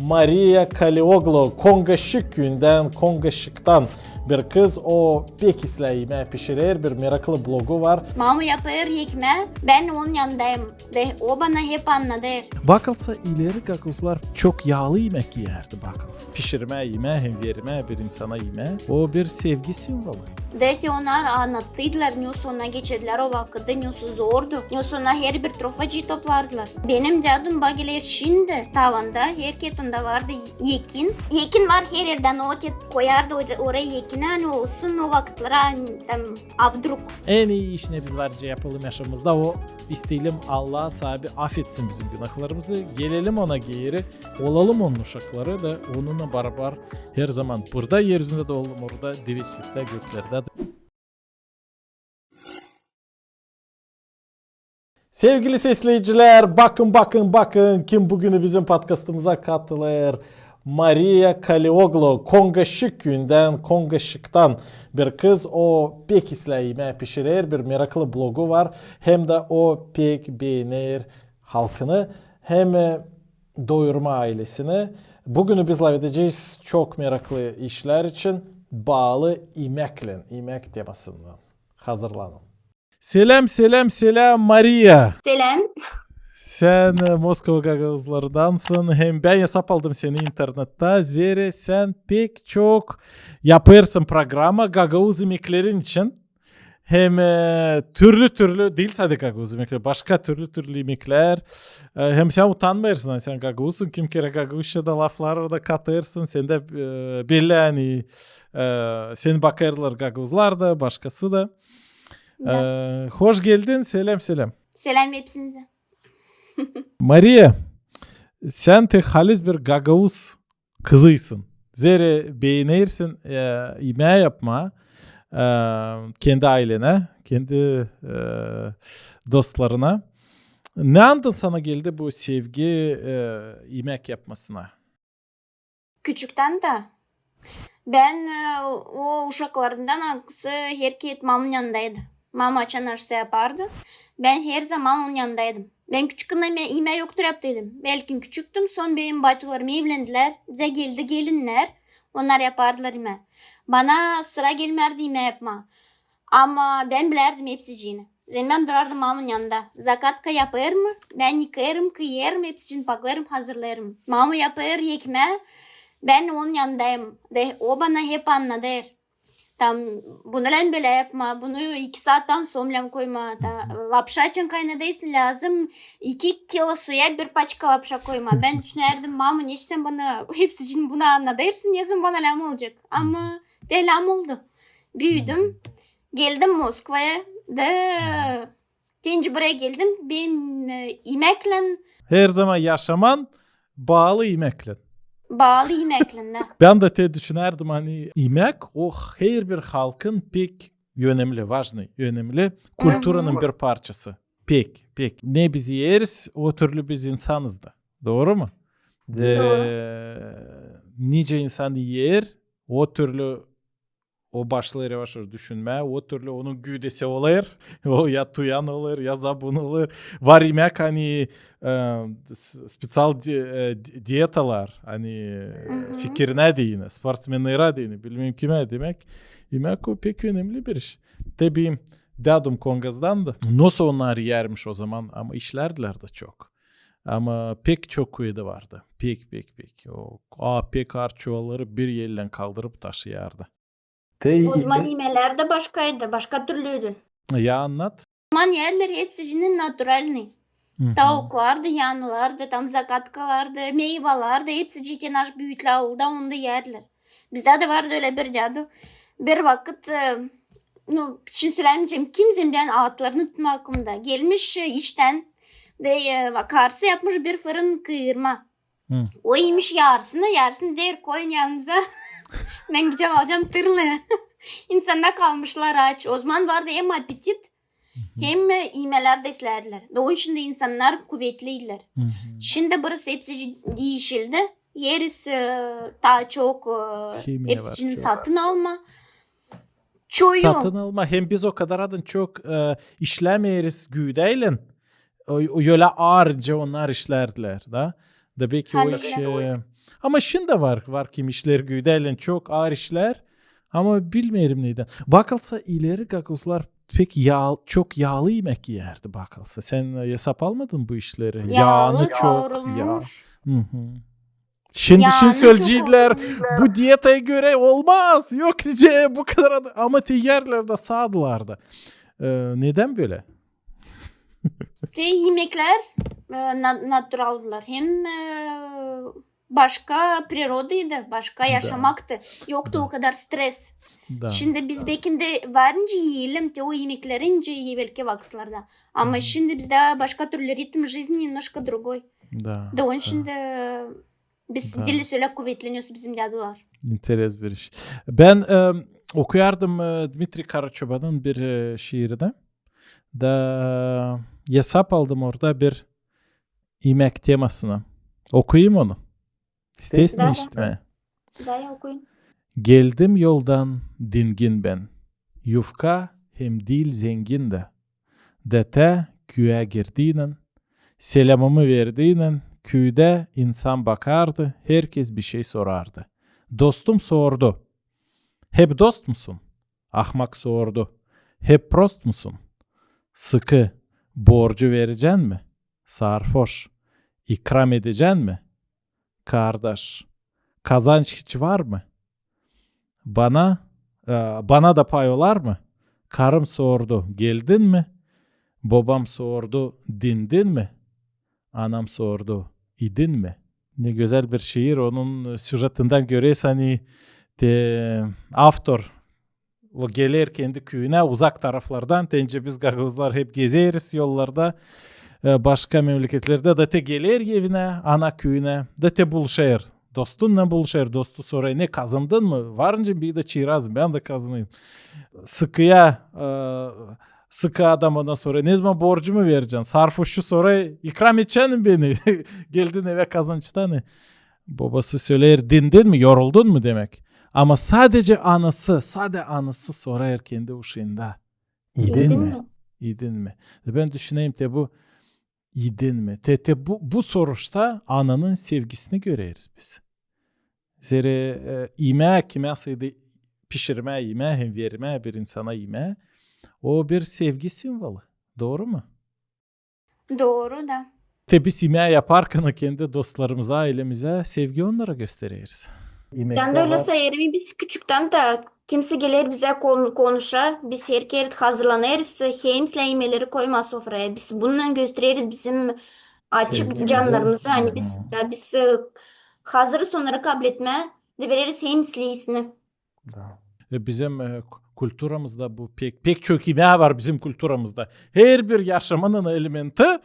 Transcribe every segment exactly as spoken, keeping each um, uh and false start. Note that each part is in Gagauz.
Maria Kalioglu, Kongaşık küüyündän, Kongaşıktan bir kız, o pek islää imää pişirer, bir meraklı blogu var. Mamu yapêr ekmää, bän onun yanındayım. De o bana hep annadêr. Bakılsa, ileri gagauzlar çok yaalı imäk iyärdi, bakılsa. Pişirmää imää hem vermää bir insana imää, o bir sevgi simvolu. De te onnar annattıydılar, nesoy onnar geçirdilär o vakıdı, nesoy zordu, nesoy onnar herbir trofacıyı toplardılar. Benim dädum bak geler şindi, tavanda, herkerä onda vardı ekin. Ekin var her erdän, o te koyardı or-, oraya ekini, ani olsun o vakıtlara, ani tam, a vdrug. En ii iş, ne biz varınca yapalım yaşamamızda, o isteyelim, Allah saabi afetsin bizim günahlarımızı, gelelim ona geeri, olalım onun uşakları da, onunnan barabar herzaman burada, er üzündä dä olalım, orada, deveçliktä, göklerdä. Sevgili sesleyicilär, bakın, bakın, bakın, kim büün bizim podkastımıza katılêr. Maria Kalioglu, Kongaşık küüyündän, Kongaşıktan bir kız, o pek islää imää pişirer, bir meraklı blogu var, hem dä o pek beener halkını, hem, e, doyurmaa aylesini. Büün biz lafedecez çok meraklı işlär için, baalı imäklän, imäk temasından. Hazırlanın. Seläm, seläm, seläm, Maria. Seläm. Sän, e, Moskova gagauzlarındansın, hem bän esap aldım seni internettä, zerä sän pek çok yapêrsın programa gagauz imeklerin için. Hem, e, türlü-türlü, diil sade gagauz imekleri, başka türlü-türlü imeklär. E, hem sän utanmêêrsın, ani sän gagauzsun, kim kerä gagauzça da laflar orada katêrsın, sendä, e, belli, ani, e, seni bakêrlar gagauzlar da, başkası da. Da. E, hoş geldin, seläm, seläm. Seläm hepsinizä. Maria, sän te halis bir gagauz kızıysın. Zerä beenersin, e, imää yapmaa, e, kendi aylenä, kendi, e, dostlarına. Neandän sana geldi bu sevgi, e, imäk yapmasına? Küçüktän dä. Bän, e, o uşaklarımdan angısı herkerä mamunun yanındaydı. Mamu açan nasıl yapardı, bän herzaman onun yanındaydım. Bän küçükkän imää yoktur yaptıydım. Bälki küçüktüm, sora benim batyularım evlendilär, bizä geldi gelinnär, onnar yapardılar imää. Bana sıra gelmärdi imää yapmaa. Ama bän bilärdim hepsicini. Zerä bän durardım mamunun yanında. Zakatka yapêrım, bän yıkêêrım, kıyêrım, hepsicini paklêêrım, hazırlêêrım. Mamu yapêr ekmää, bän onun yanındayım. De o bana hep annadêr. Tam, bunu lääzım bölä yapmaa, bunu iki saattan sora lääzım koymaa. Ta, lapşa için kaynadêrsın, lääzım iki kilo suya bir paçka lapşa koymaa. Bän düşünärdim, mamu, neçin sän bana hepsicini bunu annadêrsın, neçin bana lääzım olacek. Ama te lääzım oldu. Büüdüm, geldim Moskvaya da, tän buraya geldim, benim, e, imäklän. Herzaman yaşaman baalı imäklän. Baalı imäklän, da. Bän dä te düşünärdim, ani imäk, o herbir halkın pek önemli, важный, önemli kulturanın bir parçası. Pek, pek. Ne biz iyeriz, o türlü biz insanız da. Dooru mu? Dooru. Nicä insan iyer, o türlü o başlêêr yavaş-yavaş düşünmää, o türlü onun güüdesi olêr, o ya tuyan olêr, ya zabun olêr. Var imäk, ani, e, s-, speţial di-, e, di-, dietalar, ani fikirinä deyni, sportsmennerä deyni, bilmäm kimä, demäk, imäk o pek önemli bir iş. Te benim dädum Kongazdandı. Nasıl onnar iyärmiş o zaman, ama işlärdilär dä çok. Ama pek çok küüdä vardı. Pek, pek, pek. O, a, pek aar çuvalları bir ellän kaldırıp taşıyardı. Te... O zaman imelär dä başkaydı, başka türlüydü. Ya, annat. O zaman erlär hepsicini naturalnıy. Tavuklardı, yanılardı, tam zakatkalardı, meyvalardı, hepsicini te naş büütlär oldu, onu da erlär. Bizdä dä vardı ölä bir dädu. Bir vakıt, e, nu, şindi sölämeyecäm, kim, zerä bän adlarını tutmaa aklımda. Gelmiş, e, iştän, de, e, karısı yapmış bir fırın kıırma. O iymiş yarısını, yarısını deer koyun yanınıza. Bän gidecäm, alacam tırnıı. İnsannar kalmışlar aç. O zaman vardı hem apetit, hem, e, imelär dä islerdilär. Da onun için dä insannar kuvetliydilär. Şindi burası hepsi diişildi. Erisi, e, taa çok, e, hepsicini satın alma. Çoyu. Satın alma. Hem biz o kadar adın çok, e, işlämeeriz güüdäylän. O, o ölä aarınca onnar işlärdilär, da. Da beki o iş, e, ama şindi var, var kimi işlär, güüdäylän çok aar işlär. Ama bilmeerim neydän. Bakılsa, ileri gagauzlar pek yal-, çok yaalı imäk iyärdi, bakılsa. Sän, e, esap almadın bu işleri? Yaalı, çok, kavrulmuş. Şindi, şindi söleceydiler, bu dietaya görä olmaz. Yok, nicä bu kadar ad-, ama te iyärlär dä saadılar da. E, neydän bölä? Te imeklär, e, na-, naturaldılar. Hem, e, başka prirodaydı, başka yaşamaktı. Yoktu o kadar stres. Şindi biz beki dä var nicä iyelim, te o imekleri nicä evelki vakıtlarda. Ama şindi bizdä başka türlü ритм жизни, немножко другой. Da onun için dä biz diil ölä kuvetleniyoruz, bizim dä durular. İnteres bir iş. Bän, e, okuyardım, e, Dmitriy Karaçobanın bir, e, şiirini. Da esap aldım orada bir imäk temasını. Okuyayım onu. İsteersin işitmää? Da, okuyun. Geldim yoldan dingin bän. Yufka hem diil zengin dä. Da te küüyä girdiynän, selâmımı verdiynän, küüdä insan bakardı, herkez bir şey sorardı. Dostum sordu: "Hep dost musun?" Ahmak sordu: "Hep prost musun?" Sıkı: "Borcu verecän mi?" Sarfoş: "İkram edecän mi?" Kardaş: "Kazanç hiç var mı? Bana, e, bana da pay olar mı?" Karım sordu: "Geldin mi?" Bobam sordu: "Dindin mi?" Anam sordu: "İdin mi?" Ne gözäl bir şiir. Onun süjetindän görersän, ani te avtor o geler kendi küüyünä uzak taraflardan. Te nicä biz gagauzlar hep gezeriz yollarda, e, başka memleketlerdä, da te geler evinä, ana küüyünä, da te buluşêr. Dostunnan buluşêr, dostu sorêr: "Ne, kazandın mı? Var nicä bir dä çirazın, bän dä kazanayım." Sıkıya, e, sıkı adam ona sorêr: "Ne zaman borcumu verecän?" Sarfoşu sorêr: "İkram edecän mi beni? Geldin evä kazançtan." Bobası söleer: "Dindin mi, yoruldun mu?" demäk. Ama sadecä anası, sade anası sorêr kendi uşunda: "İdin mi? İdin mi?" E, bän düşüneyim, te bu "İdin mi?" Te, te bu, bu soruşta ananın sevgisini göreriz biz. Zerä, e, imää, kimä sade pişirmää imää hem vermää bir insana imää, o bir sevgi simvolu. Dooru mu? Dooru da. Te biz imää yaparkan kendi dostlarımıza, ailemizä sevgi onnara göstereriz. Bän dä ölä sayêrım, biz küçüktän dä kimsä geler bizä kon-, konuşa, biz herkerä hazırlanêrız, hem islää imeleri koymaa sofraya. Biz bununnan göstereriz bizim açık cannarımızı, ani biz, da biz, e, hazırız onnarı kabletmää, da vereriz hem islää iyisini. Da. E, bizim, e, ku-, kulturamızda bu pek, pek çok imää var bizim kulturamızda. Herbir yaşamanın elementi,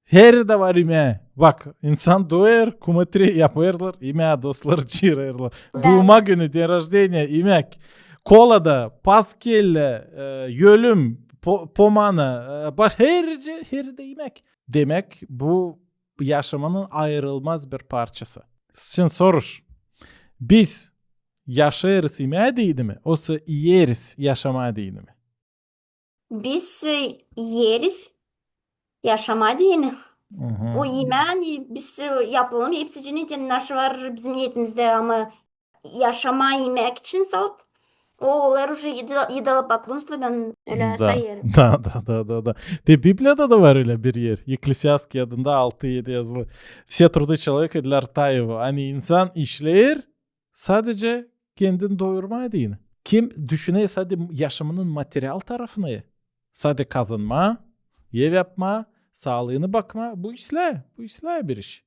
herdä var imää. Bak, insan duêr, kumatri yapêrlar, imää, dostlar çiirerlär. Da. Duuma günü, день рождения, imäk. Kolada, paskelä, e, ölüm, po-, pomana, e, baş-, hercä, herdä imäk. Demäk, bu yaşamanın ayırılmaz bir parçası. Şindi soruş. Biz yaşêêrız imää deyni mi, osa iyeriz yaşamaa deyni mi? Biz, e, iyeriz yaşamaa deyni. O imää, ani biz, e, yapalım hepsicini, te naşı var bizim niyetimizdä, ama yaşamaa imäk için salt, o olêr уже идола-, идолопоклонство, bän ölä sayêrım. Da, da, da, da, da. Te Bibliyada da var ölä bir er. Ekklesiast kiyadında altı edi yazılı. Все труды человека для рта его. Ani insan işleer sadecä kendini doyurmaa deyni. Kim düşüner sade yaşamanın material tarafını, sade kazanmaa, ev yapmaa, saalıını bakmaa, bu islää, bu islää bir iş.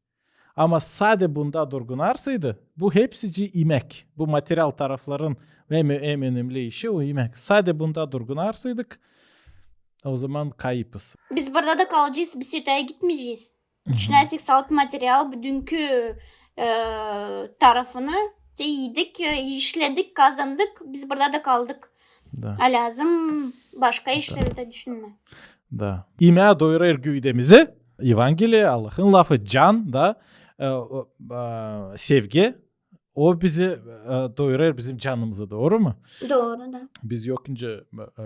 Ama sade bunda durgunarsaydı, bu hepsici imäk, bu material tarafların en, en önemli işi o imäk. Sade bunda durgunarsaydık, o zaman kayıpız. Biz burada da kalacez, biz öteyä gitmeyecez. Düşünersek, salt material, büünkü, e, tarafını te iydik, e, işledik, kazandık, biz burada da kaldık. Da. A lääzım başka işleri dä düşünmää. Da. İmää doyurêr güüdemizi, Evangeliya, Allahın lafı, can da, e, o, e, sevgi, o bizi, e, doyurêr bizim canımızı, dooru mu? Dooru da. Biz yokunca, e,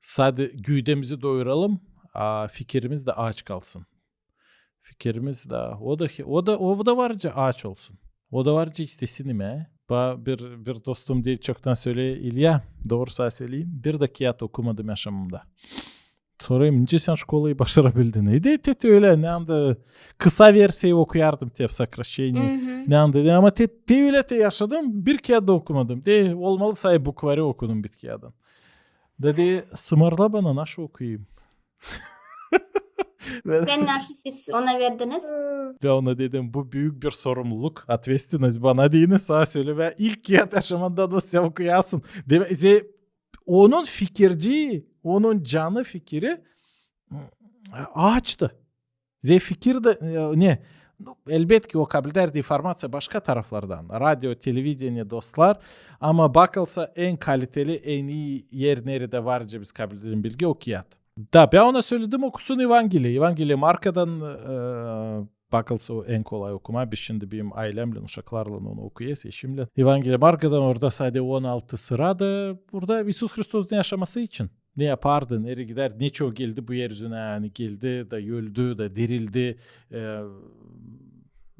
sade güüdemizi doyuralım, a fikirimiz dä aaç kalsın. Fikirimiz da, o da, o da, o da varınca aaç olsun. O da varınca istesin imää. Ba, bir, bir dostum diil çoktan söleer, İlya, dooru sana söleyim, bir dä kiyat okumadım yaşamamda. Sorêrım, nicä sän şkolayı başarabildin? E, te, te ölä, ne anda kısa versiyayı okuyardım, te в сокращении. Ne anda, ama te, te ölä te yaşadım, bir kiyat da okumadım. De, olmalı say bukvari okudum bir kiyadın. Da de, sımarla bana, naşı okuyayım. Sän naşı siz ona verdiniz? Bän ona dedim, bu büük bir sorumluluk, ответственность bana deyni, sana sölemää, ilk kiyat yaşamanda da sän okuyasın. Demek, onun fikircii, onun canı fikiri aaçtı. Zerä fikir dä, e, ne? Nu, elbetki, o kabledärdi informaţiya başka taraflardan. Radio, televideniye, dostlar. Ama bakılsa en kaliteli, en ii er neredä var, nicä biz kabledelim bilgi, o kiyat. Da, bän ona söledim, okusun Evangeliya. Evangeliya Markadan, e, bakılsa o en kolay okumaa. Biz şindi benim aylämlän, uşaklarlan onu okuyêrız, eşimlän. Evangeliya Markadan, orada sade on altı sıra da, burada İisus Hristosun yaşaması için. Ne yapardı, neredä gidärdi, neçin o geldi bu er üzünä, ani geldi da öldü da dirildi, e,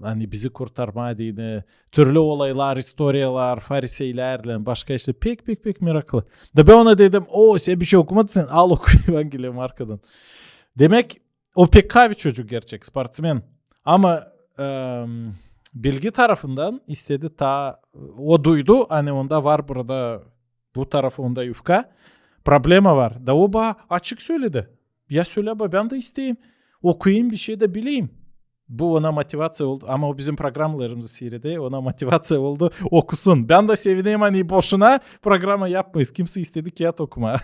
ani bizi kurtarmaa deyni, türlü olaylar, istoriyalar, fariseylärlän, başka işlär, pek, pek, pek meraklı. Da bän ona dedim, o, sän bişey okumadın, sän al oku Evangeliya Markadan. Demek, o pek kavi çocuk gerçek, sportsmen. Ama, em, bilgi tarafından istedi ta, o duydu, ani onda var burada bu tarafı onda yufka. Problema var. Da o bana açık söledi. Ya söle, ba, bän dä isteyim. Okuyayım, bişey dä bileyim. Bu ona motivaţiya oldu. Ama o bizim programalarımızı siiredä, ona motivaţiya oldu. Okusun. Bän dä sevineyim, ani boşuna programa yapmêêrız. Kimsey istedi kiyat okumaa.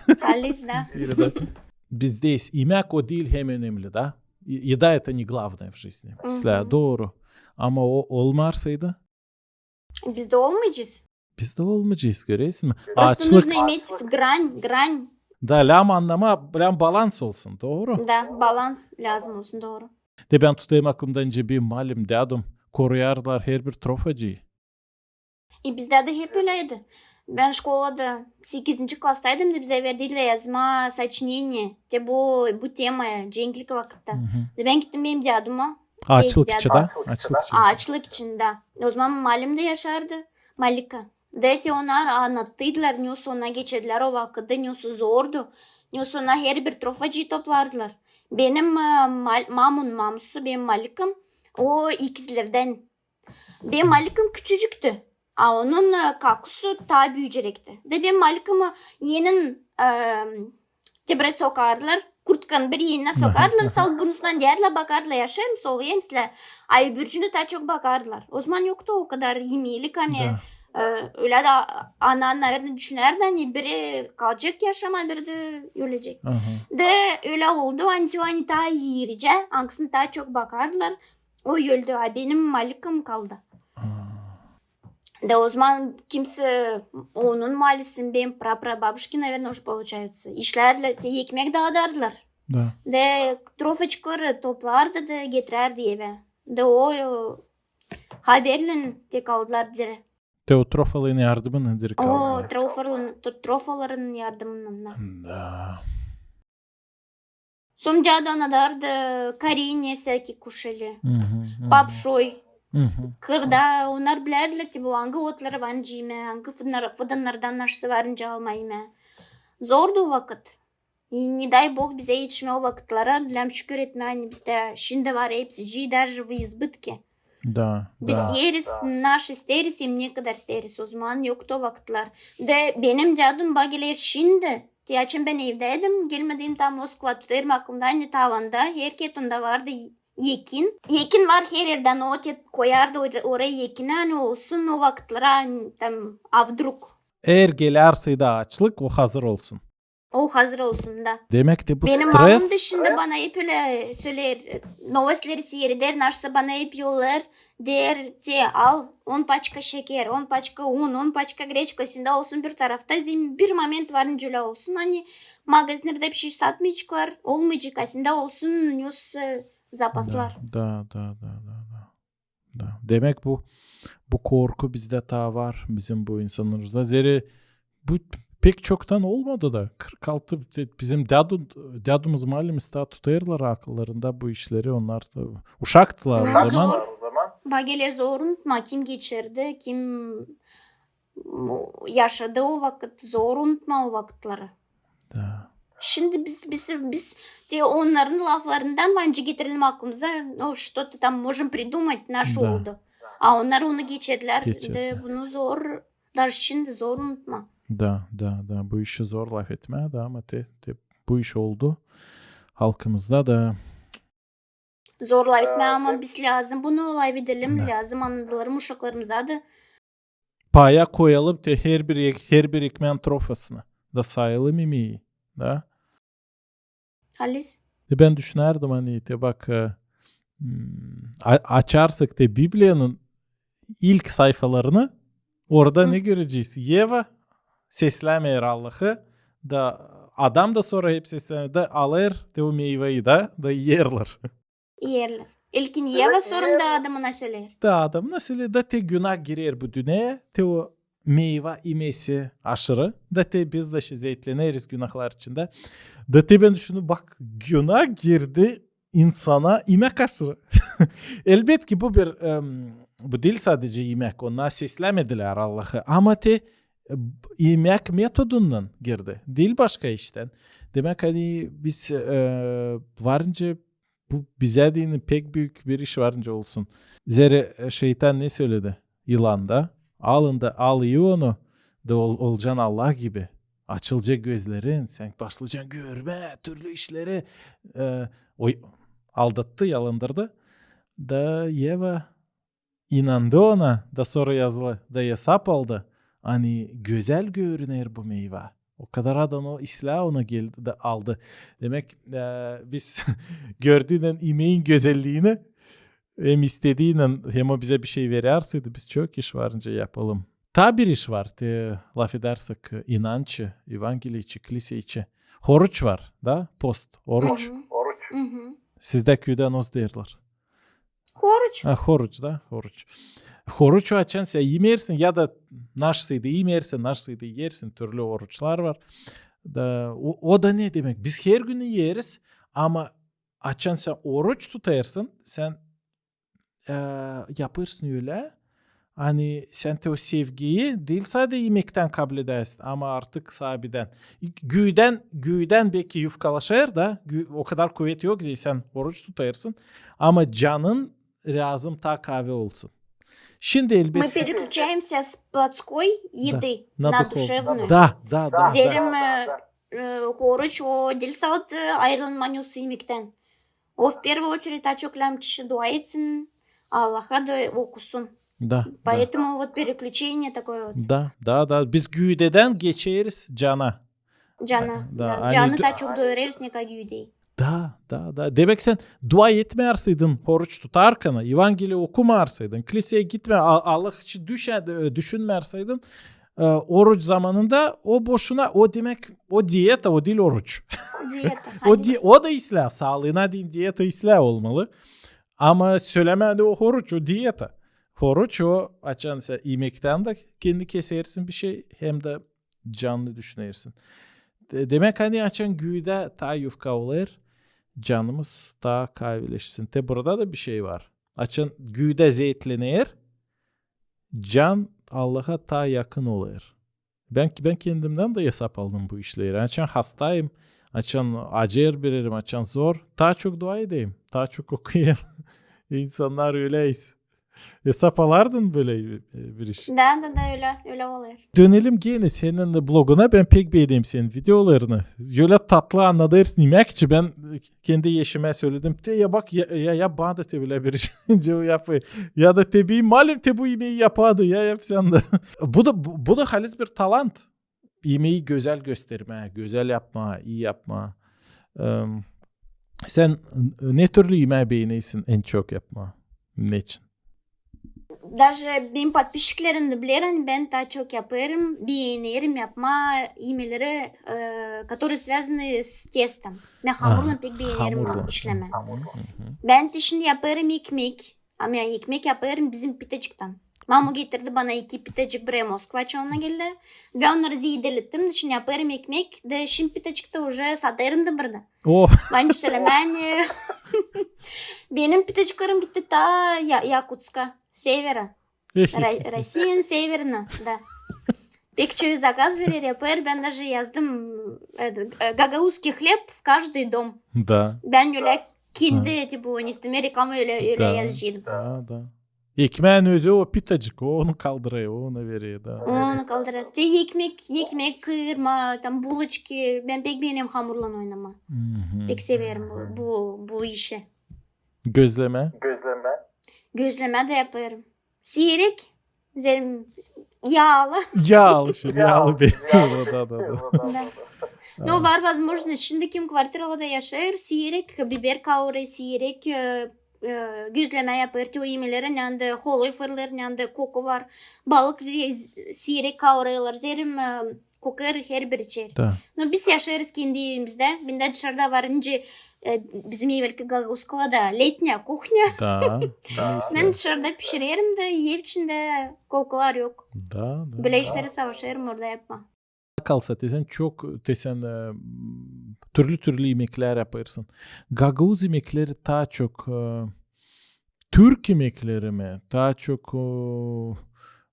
Bizdä imäk o diil hem önemli, da? Еда это не главное в жизни. Dooru. Ama o olmarsaydı? Biz dä olmayacez. Biz dä olmayacez, görersiniz mi? Просто нужно иметь грань, грань. Da, lääzım annamaa, lääzım balans olsun, dooru? Da, balans lääzım olsun, dooru. De bän tutêrım aklımda, nicä benim malim, dädum koruyardılar herbir trofacıyı. E, bizdä dä hep öläydi. Bän şkolada sekizinci klasstaydım da bizä verdilär yazmaa сочинение. Te bu, bu temaya, cenklik vakıtta. Da bän gittim benim däduma. Aaçlık için, da? Aaçlık için. Aaçlık için, da. O zaman malim dä yaşardı. Malika. Da te onnar annattıydılar, nesoy onnar geçirdilär o vakıdı, nesoy zordu, nesoy onnar herbir trofacıyı toplardılar. Benim, e, mal-, mamun mamusu, benim malikam, o ikizlerdän. Benim malikam küçücüktü. A onun, e, kakusu taa büücürekti. Da benim malikamı enin, e, te burayı sokardılar, kurtkanın bir eninä sokardılar, salt burnusundan deyärdilär, bakardılar, yaşêêr mı, soluêr mı, islää. A öbürcüünä taa çok bakardılar. O zaman yoktu o kadar imelik, ani, e, ölä dä ana, наверное, düşünärdi, ani biri kalacek yaşamaa, biri dä ölecek. Da ölä oldu, ani te, ani taa irici, angısına taa çok bakardılar. O öldü, a benim malikam kaldı. Da o zaman kimsey, onun malisin, benim pra-, pra-, прабабушки, наверное, уже получается. İşlärdilär, te ekmek daadardılar. Da. Da trofaçıkları toplardı da getirärdi evä. Da o, e, haberlän te kaldılar diri. Te o trofaların yardımınnan diri kaldılar. O trofaların, tro-, trofaların yardımınnan, da. Da. Sora dädu annadardı коренья всякие кушали. Papşoy. Kırda, onnar bilärdilär, te bu angı otları var nicä imää, angı fıdannardan naşısı var nicä almaa imää. Zordu o vakıt. И не дай Бог bizä etişmää o vakıtlara, lääzım şükür etmää, ani bizdä şindi var hepsicii, даже в избытке. Da, da. Biz iyeriz, naş isteeriz, hem ne kadar isteeriz. O zaman yoktu o vakıtlar. Da benim dädum bana geler şindi. Te açan bän evdäydim, gelmedäydim taa Moskvaya, tutêrım aklımda, ani taa onda, herket onda vardı ekin. Ekin var her erdä, o te koyardı or-, oraya ekini, ani olsun o vakıtlara, ani tam, а вдруг. Eer gelärseydi aaçlık, o hazır olsun. O hazır olsun, da. Demek te bu stres. Benim mamum da şindi bana hep ölä söleer, novostleri siireder, naşısı bana hep yollar, deer, te al on paçka şeker, on paçka un, on paçka greçka, asında olsun bir tarafta, zerä bir moment var nicä ölä olsun, ani magazinnerdä bişey satmayaceklar, olmayacek, asında olsun, nesoy, e, zapaslar. Da, da, da, da, da. Da. Demek bu, bu korku bizdä taa var, bizim bu insannarımızda. Zerä bu pek çoktan olmadı da. Kırk altı, bizim dädu, dädumuz, malimiz taa tutêrlar akıllarında bu işleri. Onnar da uşaktılar o zaman. Zor. Bak, hele zor unutma, kim geçirdi, kim yaşadı o vakıt, zor unutma o vakıtları. Da. Şindi biz, biz, biz te onnarın laflarından var nicä getirelim aklımıza, ну, что-то там можем придумать, naşı oldu. A onnar onu geçirdilär, da bunu zor, даже şindi zor unutma. Da, da, da. Bu işi zor lafetmää da, ama te, te bu iş oldu halkımızda da. Zor lafetmää, ama biz lääzım bunu lafedelim, lääzım anadalım uşaklarımıza da. Paya koyalım te herbir, herbir ekmään trofasını. Da sayalım imeyi, da. Halis. E, bän düşünärdim, ani te bak, e, açarsak te Bibliyanın ilk sayfalarını, orada ne görecez? Yeva seslämeer Allahı, da Adam da sora hep seslämeer, da alêr te o meyvayı da, da iyerlär. İyerlär. İlkin Yeva, sora da adamına söleer. Da adamına söleer, da te günah girer bu dünneyä, te o meyva imesi aşırı, da te biz dä zeetleneriz günahlar içindä. Da te bän düşündüm, bak, günah girdi insana imäk aşırı. Elbetki, bu bir, bu diil sadecä imäk, onnar seslämedilär Allahı, ama te imäk metodundan girdi, diil başka iştän. Demäk, ani biz, e, varınca bu bizä deyni pek büük bir iş varınca olsun. Zerä, e, şeytan ne söledi? İlan da. Alın da, al, i onu, da ol-, olacan Allah gibi. Açılacak gözlerin, sän başlayacan görmää türlü işleri. E, o aldattı, yalandırdı. Da Yeva inandı ona, da sora yazılı, da esap aldı, ani gözäl görüner bu meyva. O kadar adan o islää ona geldi da aldı. Demäk, e, biz gördüynän imeyin gözelliyini, hem istediynän, hem o bizä bir şey verär saydı, biz çok iş varınca yapalım. Taa bir iş var, te lafedersek inanç için, evangeliya için, klisä için. Horuç var, da? Post, oruç. Sizdä küüdä nasıl deerlär? Horuç. Ha, horuç, da, horuç. Horuç, açan sän imersin, ya da naşsıydı imersin, naşsıydı iyersin, türlü oruçlar var. Da, o, o da ne demäk? Biz her gün iyeriz, ama açan sän oruç tutêrsın, sän, e, yapêrsın ölä, ani sän te o sevgiyi diil sade imektän kabledäsin, ama artık saabidän. Güüdän, güüdän beki yufkalaşêr da, gü-, o kadar kuvet yok, zerä sän oruç tutêrsın, ama canın lääzım taa kaavi olsun. Şindi elbetki... Мы переключаемся с плотской еды на духовную. Da, da, da. Zerä, e, e, horuç o diil sade ayırılma imektän. O, в первую очередь, taa çok lääzım kişi dua etsin, Allaha da okusun. Da, da. Поэтому вот переключение такое вот. Da, da, da. Biz güüdedän geçeriz cana. Cana, da. Canı taa çok doyurêrız, ne kadar güüdeyi. Da, da, da. Demäk, sän dua etmärsäydin horuç tutarkana, evangeliya okumarsaydın, kliseyä gitmär, A-, Allah için düşä-, e, düşünmärsäydin, e, oruç zamanında o boşuna, o demäk, o dieta, o diil oruç. O dieta, o di-, o da islää, saalıına deyni dieta islää olmalı. Ama sölämädä o horuç, o dieta. Horuç o, açan sän imektän dä kendini kesersin bir şey, hem dä canını düşünersin. De-, demäk, ani açan güüdä taa yufka olêr, canımız taa kaavileşsin. Te burada da bir şey var. Açan güüdä zeetlener, can Allaha taa yakın olêr. Bän, bän kendimdän dä esap aldım bu işleri. Açan hastayım, açan acer birerim, açan zor, taa çok dua edeyim, taa çok okuyayım. İnsannar ölä is-, esap alardın bölä, e, bir iş? Da, da, da, ölä, ölä olêr. Dönelim genä senin bloguna. Bän pek beenerim senin videolarını. Ölä tatlı annadêrsın imäk için. Bän kendi eşimä söledim. Te ya bak, ya, ya, ya bana da te bölä bir iş yapı. Ya da te bir malüm te bu imeyi yapardı, ya yap sän dä. Bu da, bu, bu da halis bir talant. İmeyi gözäl göstermää, gözäl yapmaa, ii yapmaa. Em, sän ne türlü imeyi beenersin en çok yapmaa? Neçin? Даже benim подписчикlerim dä biler, ani bän taa çok yapêrım, beenerim yapmaa imeleri, e, которые связаны с тестом. Bän hamurlan pek beenerim işlemää. Bän te şindi yapêrım ekmek, ama ekmek yapêrım bizim pitacıktan. Mama getirdi bana iki pitecik, birä Moskvaçı ona geldi. Bän onnarı zeedelettim, şindi yapêrım ekmek, da şindi pitecik tä uje satêrım da burada. Oh. Bän sölemää, ani benim piteciklerim gitti ta Ya-, Yakutska, severa. Ra-, Россиянın severına, da. Pek çoyu zakaz verer, yapêr. Bän daje yazdım, e, e, «Гагаузский хлеб в каждый дом». Da. Bän ölä kendi, tipa, ne istedim, reklama ölä, ölä yazaceydım. Da, da. Ekmeenin özü o pitecik, o onu kaldırêr, o onu verer, da. O onu kaldırêr. Te ekmek, ekmek kıırma, tam булочки. Bän pek beenerim hamurlan oynamaa. Pek severim bu, bu, bu işi. Gözlemä? Gözlemä da yapêrım. Siirek, zeerim, yaalı. Yaalı, şindi yaalı benim. Da, da, da. Da. No var возможность, şindi kim kvartiralarda yaşêêr, siirek biber kaurêr, siirek, e, e, gözlemä yapêr, te o imeklär, neredä holoy fırlêêr, neredä koku var. Balık ze-, siirek kaurêêrlar, zeerim, e, kokêr, herbir içer. Da. No biz yaşêêrız kendi evimizdä. Bendä dışarda var nicä, e, bizim evelki gagauzkalada letnäya kuhnya. Da. Bän dışarda pişirerim da, ev içindä kokular yok. Da, da. Bölä işleri savaşêrım orada yapmaa. Kalsa te sän çok, te sän, e, türlü-türlü imeklär yapêrsın. Gagauz imekleri taa çok, e, türk imekleri mi, taa çok, e,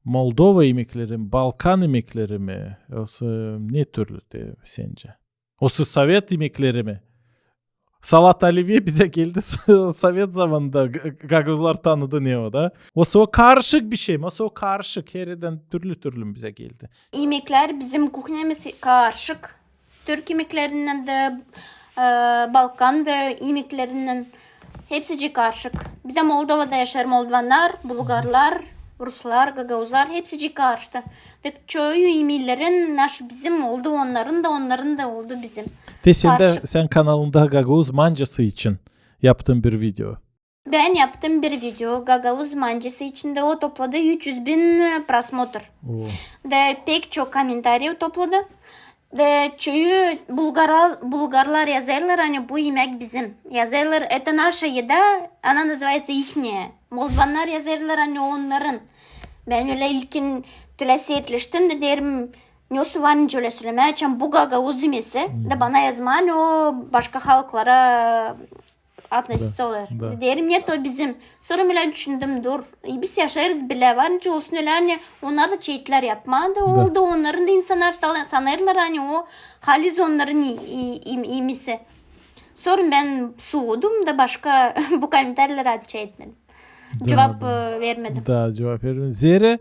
Moldova imekleri mi, Balkan imekleri mi, osa ne türlü te, sencä? Osa sovet imekleri mi? Salat olivye bizä geldi sovet zamanında, g-, gagauzlar tanıdı ne o da. Osa o karışık bir şey mi? Osa o karışık, hererdän türlü-türlü mü bizä geldi? İmeklär bizim kuhnyamız karışık. Türk imeklerinnän dä, e, Balkan da imeklerinnän. Hepsicii karışık. Bizdä Moldovada yaşêêr moldovannar, bulgarlar, ruslar, gagauzlar, hepsicii karıştı. Tek çoyu imelerin naş bizim oldu, onnarın da, onnarın da oldu bizim. Te sän dä, sän kanalında gagauz mancası için yaptın bir video. Bän yaptım bir video gagauz mancası için da, o topladı üç üz bin, e, prosmotr. Oo. Da pek çok komentariy topladı. Da çoyu bulgarlar, bulgarlar yazêrlar, ani bu imek bizim. Yazêrlar, это наша еда, она называется ихняя. Moldovannar yazêrlar, ani onnarın. Bän ölä ilkin tölä siirleştim da deerim, ne o var nicä ölä sölemää, açan bu gagauz imesi, da bana yazmaa, ani o başka halklara относится olêr. Da. Deerim, нет, o bizim. Sora ölä düşündüm, dur. E, biz yaşêêrız bilä, var nicä olsun ölä, ani onnar da çeetlär yapmaa da oldu. Onnarın da insannar sala-, sanêrlar, ani o haliz onnarın i-, i-, im-, imesi. Sora bän suudum da başka bu komentariylara atvet etmedim. Da, cuvap, da, e, vermedim. Da, cuvap vermedim. Zerä,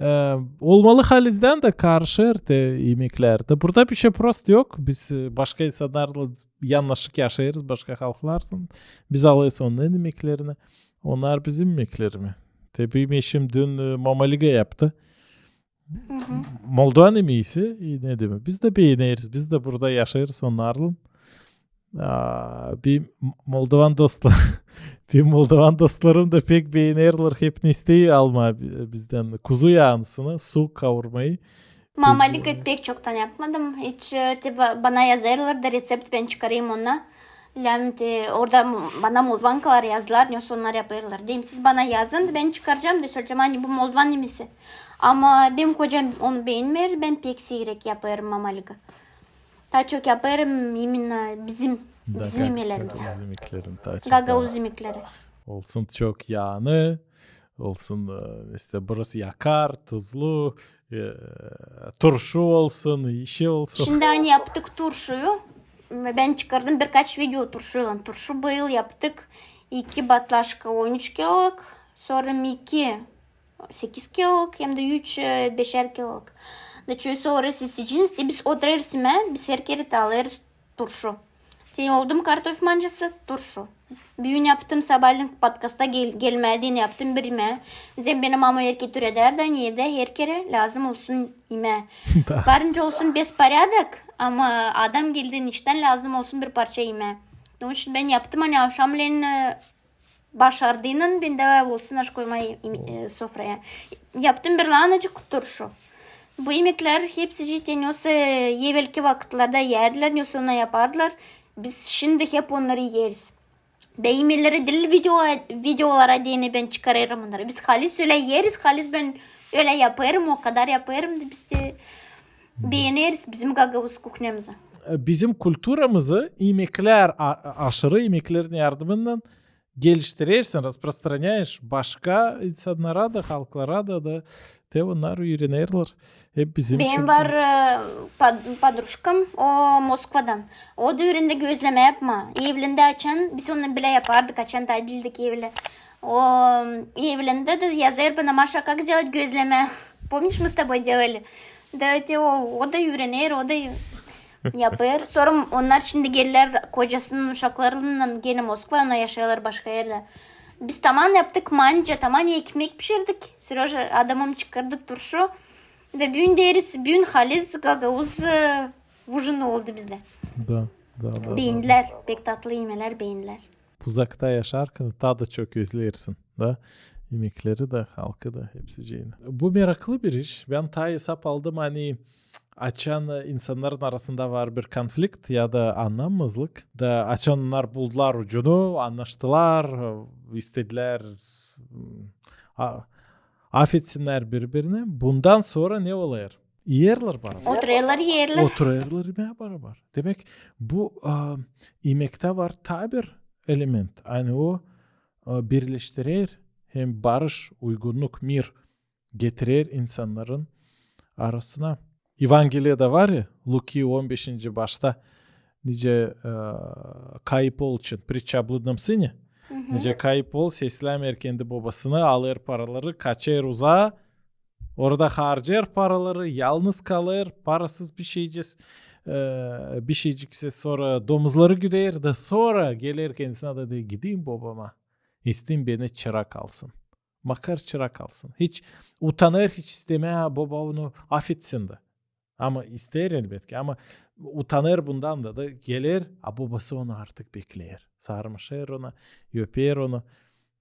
e, olmalı halizdän dä karışêr te imeklär. Da burada bir şey prost yok. Biz, e, başka insannarlan yannaşık yaşêêrız, başka halklarlan. Biz alêrız onnarın imeklerini. Onnar bizim imeklerimi. Te benim eşim dün, e, mamaliga yaptı. Moldovan imeesi, e, ne demek? Biz dä beeneriz. Biz dä burada yaşêêrız onnarlan. Aa, bir moldovan dostlar, bir moldovan dostlarım da pek beenerlär, hep ne isteer almaa bi-, bizdän kuzu yaanısını, su kaurmayı. Mamaliga pek çoktan yapmadım. Hiç, e, te ba-, bana yazêrlar da reţept, bän çıkarêrım onnar. Lääzım te orada m-, bana moldovankalar yazdılar, ne onnar yapêrlar. Deerim, siz bana yazın, bän çıkaracam da söleyecäm, ani bu moldovan imesi. Ama benim kocam onu beenmeer, bän pek siirek yapêrım mamaliga. Taa çok yapêrım именно bizim, bizim imelerimiz. Gagauz imekleri taa çok. Gagauz imekleri. Olsun çok yaanı, olsun, e, işte biraz yakar, tuzlu, e, turşu olsun, işi olsun. Şindi ani yaptık turşuyu, bän çıkardım birkaç video turşuylan. Turşu bu yıl yaptık iki batlaşka on üç kiloluk, sora iki sekiz kiloluk hem dä üç, e, beşer kiloluk. Da çoyu sora siz seçiniz, te biz oturêrız imää, biz herkerä alêrız turşu. Te oldu mu kartof mancası, turşu. Büün yaptım, sabalän podkasta gel-, gelmää deyni yaptım bir imää. Zerä benim mamam erkek türedärdi, ani evdä herkerä lääzım olsun imää. Var nicä olsun беспорядок, ama adam geldi iştän, lääzım olsun bir parça imää. Onun için bän yaptım, ani avşamlän, e, başardıynan bendä olsun aş koymaa im-, e, sofraya. Yaptım bir lanacık turşu. Bu imeklär hepsicii te ne olsa, e, evelki vakıtlarda iyärdilär, ne olsa onnar yapardılar. Biz şindi hep onnarı iyeriz. Bän imeklär diil video, videolara deyni bän çıkarêrım onnarı. Biz halis ölä ieriz, halis bän ölä yapêrım, o kadar yapêrım da biz dä beeneriz bizim gagauz kuhnyamızı. E, bizim kulturamızı imeklär, a-, aşırı imeklerin yardımınnan geliştirersin, распространяешь başka insannara da, halklara da, da te onnar üürenerlär. Hep bizim için. Benim var e, pod-, podrujkam, o Moskvadan. O da üürendi gözlemä yapmaa. Evindä açan, biz onunnan bilä yapardık, açan taa diildik evli. O evindä dä yazêr bana: «Маша, как сделать gözlemä?» Помнишь, мы с тобой делали? Da te o, o da üürener, o da yapêr. Sora onnar şindi geldilär kocasının uşaklarınnan genä Moskvaya, ona yaşêêrlar başka erdä. Biz taman yaptık manca, taman ekmek pişirdik. Seröja adamım çıkardı turşu. Da büün deeriz, büün halis gagauz e, ujinı oldu bizdä. Da, da, da, da. Beendilär, pek tatlı imeklär beendilär. Uzakta yaşarkan taa da çok özlersin, da? İmekleri dä, halkı da, hepsicini. Bu meraklı bir iş. Bän taa esap aldım, ani açan e, insannarın arasında var bir konflikt ya da annamamazlık, da açan onnar buldular ucunu, annaştılar, e, istedilär, m, a-, afetsinnär biri-birini. Bundan sora ne olêr? İerlär barabar. Oturêrlar, iierlär. Oturêrlar imää barabar. Demäk, bu a, imektä var taa bir element. Ani o a, birleştirer hem barış, uygunnuk, mir getirer insannarın arasına. Evangeliyada var ya, Luki on beşinci başta, nicä e, kayıp ool için, притча о блудном сыне. Nicä kayıp ool seslämeer kendi bobasını, alêr paraları, kaçêr uzaa, orada harcêêr paraları, yalnız kalêr, parasız bir şeycik, e, bir şeycik ise sora domuzları güder da sora geler kendisinä da deer: «Gideyim bobama, isteyim beni çırak alsın. Makar çırak alsın.» Hiç utanêr, hiç istemää, boba onu afetsin da. Ama isteer elbetki, ama utanêr bundan da, da geler, a bobası onu artık bekleer. Sarmaşêr ona, öper onu.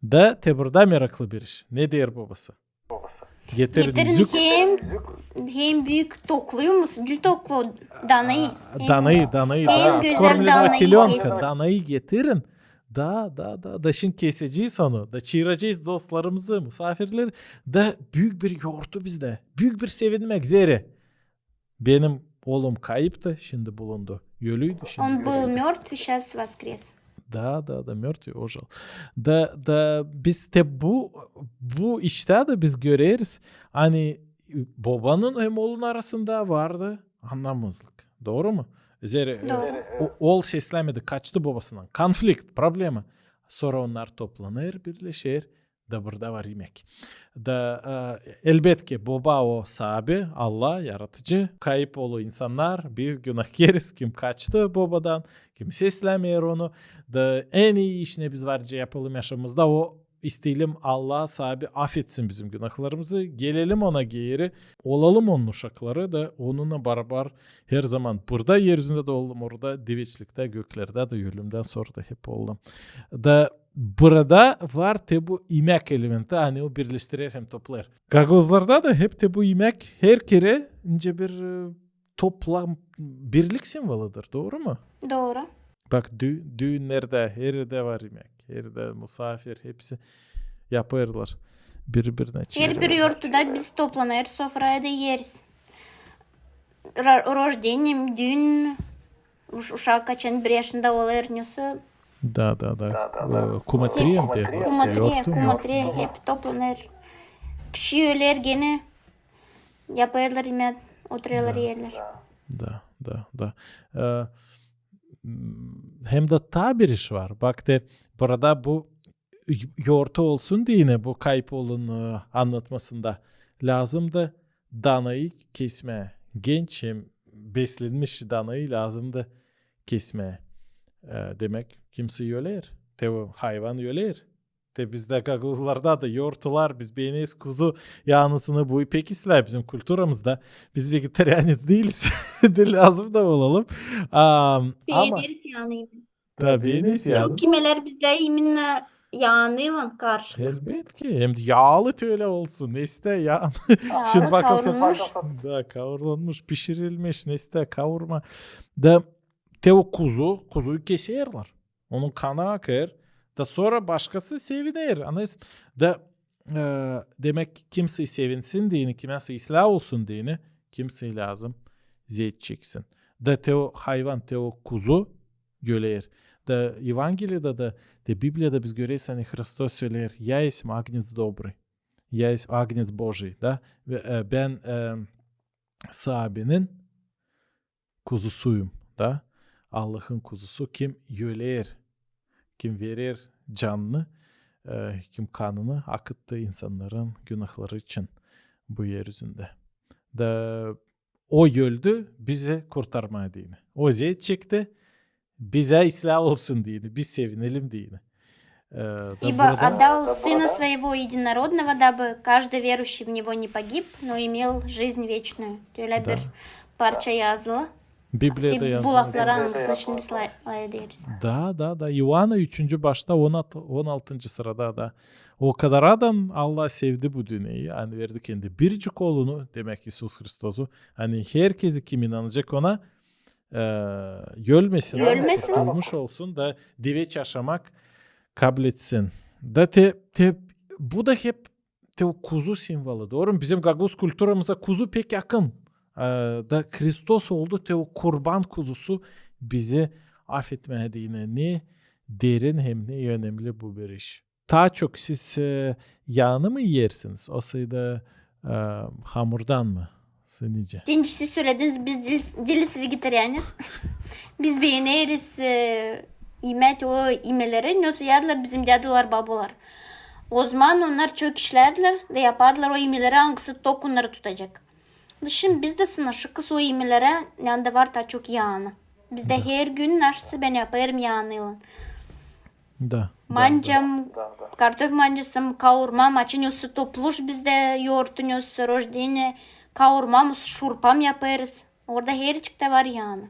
Da te burada meraklı bir iş. Ne deer bobası? Getirin hem, hem büük tokluyu mu? Diil toklu, danayı. Danayı, danayı, da, откормленного телёнка, danayı getirin. Da, da, da, da şindi kesecez onu, da çaaracez dostlarımızı, musaafirleri, da büük bir yortu bizdä, büük bir sevinmäk, zerä benim oolum kayıptı, şindi bulundu, ölüydü, şindi... Он был мёртв, сейчас воскрес. Da, da, da, мёртв, ожил. Da, da biz te bu, bu iştä dä biz göreriz, ani bobanın hem oolun arasında vardı annamamazlık. Dooru mu? Zerä, e, o, ool seslämedi, kaçtı bobasından. Konflikt, problema. Sora onnar toplanêr, birleşer, da burada var imek. Da, e, elbetki, boba o saabi, Allah, yaratıcı, kayıp oolu insannar, biz günahkeriz, kim kaçtı bobadan, kim seslämeer onu. Da en ii iş, ne biz var nicä yapalım yaşamamızda, o isteyelim, Allah saabi afetsin bizim günahlarımızı, gelelim ona geeri, olalım onun uşakları da onunnan barabar her zaman burada, er üzündä dä olalım, orada diveçliktä, göklerdä dä, ölümdän sora da hep olalım. Da burada var te bu imäk elementi, ani o birleştirer hem toplêêr. Gagauzlarda da hep te bu imäk her kerä nicä bir, e, toplam birlik simvoludur, dooru mu? Dooru. Bak, dü-, düünnerdä, her erdä var imäk. Her erdä musaafir, hepsi yapêrlar. Biri-birinä çevirer. Her bir yortuda biz toplanêrız, sofraya da ieriz. Ра-, рождение, düün, uş-, uşak açan bir yaşında olêr, nesä. Da, da, da. E, kumatriya mı deerlär? Kumatriya, kumatriya, hep toplanêr. Kişi öler genä. Yapêrlar imää, oturêrlar, ierlär. Da, da, da. E, m, hem dä taa bir iş var. Bak te, burada bu y-, yortu olsun deyni, bu kayıp oolun, e, annatmasında lääzım da danayı kesmää. Genç hem beslenmiş danayı lääzım da kesmää. E, demäk, kimsey öler. Te o hayvan öler. Te bizdä gagauzlarda da yortular, biz beeneriz kuzu yaanısını, bu pek islää bizim kulturamızda. Biz vegetarianets diiliz. Da lääzım da olalım. Am, ama beeneriz yaanıylan. Da beeneriz yaanı. Çok kimilär bizdä iminä yaanıylan karışık. Elbetki. Hem dä yaalı te ölä olsun. Nesä yaan. Yaalı, şindi bakın, kaurulmuş. Da, kaurulmuş, pişirilmiş, nesä kavurma. Da te o kuzu, kuzuyu keserlär. Onun kanı akêr, Da sora başkası seviner. Anêêrsın? Da, e, demäk, kimsey sevinsin deyni, kimäsey islää olsun deyni, kimsey lääzım zeet çeksin. Da te o hayvan, te o kuzu göler. Da Evangeliyada da, da Bibliyada biz göreriz, ani Hristos söleer: "Я есть агнец добрый, я есть агнец Божий", da? Ve, e, bän, e, Saabinin kuzusuyum, da? Allahın kuzusu, kim öler, kim verer canını, e, kim kanını akıttı insannarın günahları için bu er üzündä. Da o öldü bizi kurtarmaa deyni. O zeet çekti, bizä islää olsun deyni, biz sevinelim deyni. E, da... Ибо burada отдал Сына Своего Единородного, дабы каждый верующий в Него не погиб, но имел жизнь вечную. Ölä bir parça yazılı. Bibliyada yazılı. Bu lafları angısını şindi biz lafederiz. Da, da, da. İoanna üçüncü başta on altı, on altıncı sırada da. O kadaradan Allah sevdi bu dünneyi, ani verdi kendi biricik oolunu, demäk, İisus Hristosu. Ani herkezi, kim inanacek ona, e, ölmesin, ama kurtulmuş olsun da diveç yaşamak kabletsin. Da te, te, bu da hep te o kuzu simvolu, dooru mu? Bizim gagauz kulturamıza kuzu pek yakın. E, da Hristos oldu te o kurban kuzusu bizi afetmää deyni. Ne derin hem ne önemli bu bir iş. Taa çok siz, e, yaanı mı iyersiniz, osa da, e, hamurdan mı? Siz nicä? Siz sölediniz, biz diil, diiliz vegetarianec. Biz beeneriz, e, imää o imeleri, ne osa yardılar bizim dädular, babular. Ozaman onnar çok işlärdilär da yapardılar o imeleri, angısı tok onnarı tutacek. Şindi biz dä sınaşıkız o imelerä, yanında var taa çok yaanı. Bizdä her gün naşısı bän yapêrım yaanıylan. Da, da, mancam, da, da, kartof mancası, kaurmam, açan osa topluş bizdä, yourtun osa, рождение, kaurmam, şurpam yapêrız. Orada herçik tä var yaanı.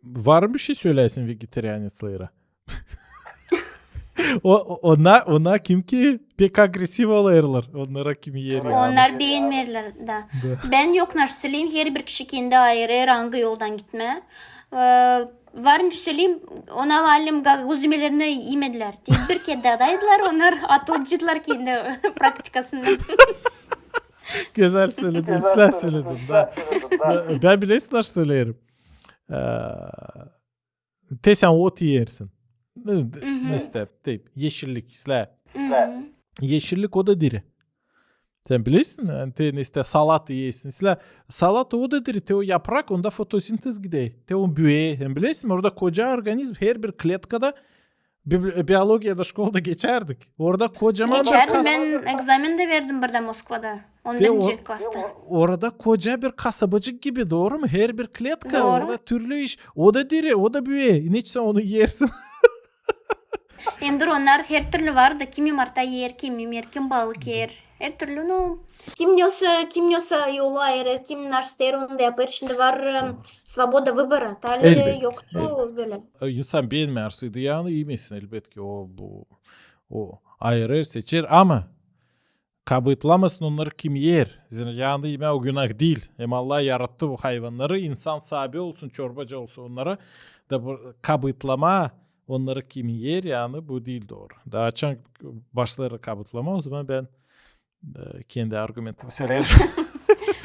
Var mı bir şey söläsin vegetarianeclere? O, o, onnar, onnar kim ki pek agresiv olêrlar. Onnara kim iyer yaanı. Onnar beenmeerlär da. Da. Bän yok naşey söleyim, herbir kişi kendi ayırêr, angı yoldan gitmää. E, var nicä söleyim, ona malüm, gagauz imelerini imedilär. Tek bir kerä dadaydılar, onnar atılcıdılar kendi praktikasından. Gözäl söledin, islää söledin, da. Bän bilersin naşey söleerim. E, te sän ot iyersin. Ne, ne isteer, te, eşillik, islää. Eşillik o da diri. Sän bilersin, ani te, ne isteer, salat iyersin, islää. Salat o da diri, te o yaprak, onda fotosintez gider. Te o büüyer, sän bilersin, orada koca organizm, herbir kletkada, bi-, biologiyada şkolada geçärdik. Orada kocaman bir kas. Geçärdim, bän ekzamen dä verdim burada Moskvada. Te o, orada koca bir kasabacık gibi, dooru mu? Herbir kletka, orada türlü iş. O da diri, o da büüyer. Neçin sän onu iyersin? Hem dur, onnar hertürlü var da, kim yumarta iyer, kim imer, kim balık iyer. Hertürlü, nu. Kim ne osa, kim ne osa yolu ayırêr, kim naşey isteer, onu da yapêr. Şindi var, e, svoboda vıbora. Talii yoktu bölä. E, insan beenmärse dä yaanı imesin, elbetki, o, bu, o ayırêr, seçer, ama kabıtlamasın onnarı kim iyer. Zerä yaanı imää o günah diil. Hem Allah yarattı bu hayvannarı, insan saabi olsun, çorbacı olsun onnara. Da bu kabıtlamaa onnarı kim iyer, yaanı bu diil dooru. Da açan başlêêr kabıtlamaa, ozaman bän, e, kendi argumentimi söleerim.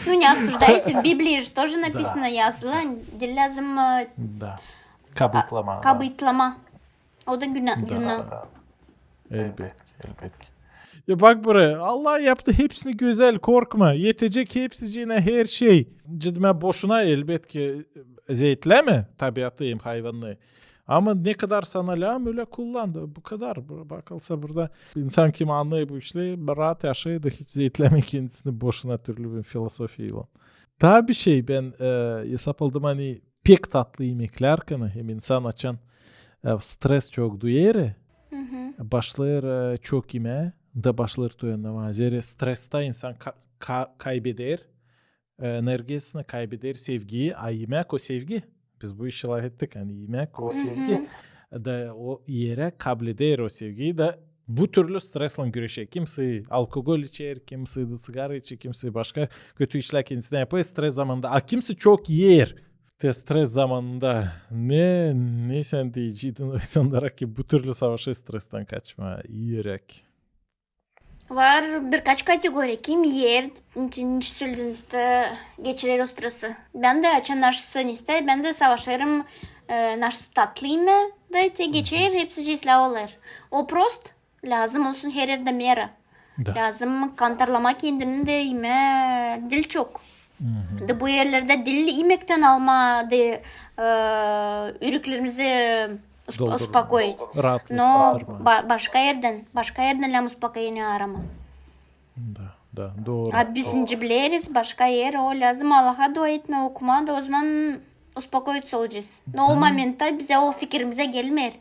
Ну, не осуждайте, в Библии же тоже написано, yazılı, diil lääzım, e, kabıtlamaa. Kabıtlamaa. O da günah, günah. Elbetki, elbetki. Ya bak buraya, Allah yaptı hepsini gözäl, korkma. Etecek hepsiciinä herşey. Cidimä boşuna, elbetki, zeetläme tabiatı hem hayvannı. Ama ne kadar sana lääzım, ölä kullan. Bu kadar. Bu, bakılsa burada insan kim annêêr bu işleri, raat yaşêêr da hiç zeetlämeer kendisini boşuna türlü bir filozofiyaylan. Taa bir şey bän, e, esap aldım, ani pek tatlı imeklär kana, hem insan açan, e, stres çok duyêr, başlêêr, e, çok imää, da başlêêr toyunnamaa. Zerä stresta insan ka-, ka-, kaybeder, e, energiyasını, kaybeder sevgiyi, a imäk o sevgi. Biz bu işi lafettik, ani imäk o sevgi. Da o erä kableder o sevgiyi, da bu türlü streslan güreşer. Kimsey alkogol içer, kimsey da sigara içer, kimsey başka kötü işlär kendisinä yapêr stres zamanında. A kimsey çok iyer. Te stres zamanında ne, ne sän deyecektin o insannara, ki bu türlü savaşêr strestän kaçmaa, ii ürek? Var birkaç kategoriya. Kim iyer, neçin sölediniz, geçirer o stresi. Bän dä açan naşısı ne isteer, bän dä savaşêrım, e, naşısı tatlı imää, da te geçer, hepsicii islää olêr. O prost, lääzım olsun her erdä mera. Da. Lääzım kontrolamaa kendini dä imää diil çok. Da bu erlerdä diil imektän almaa da, e, üreklerimizi usp-, uspokojit. Raatlık. No ba-, başka erdän, başka erdän lääzım uspokojeniye aramaa. Da, da, dooru. A biz nicä bileriz, başka er, o lääzım Allaha dua etmää, okumaa da, o zaman uspokojit olacez. No o momentta bizä o fikirimize gelmeer.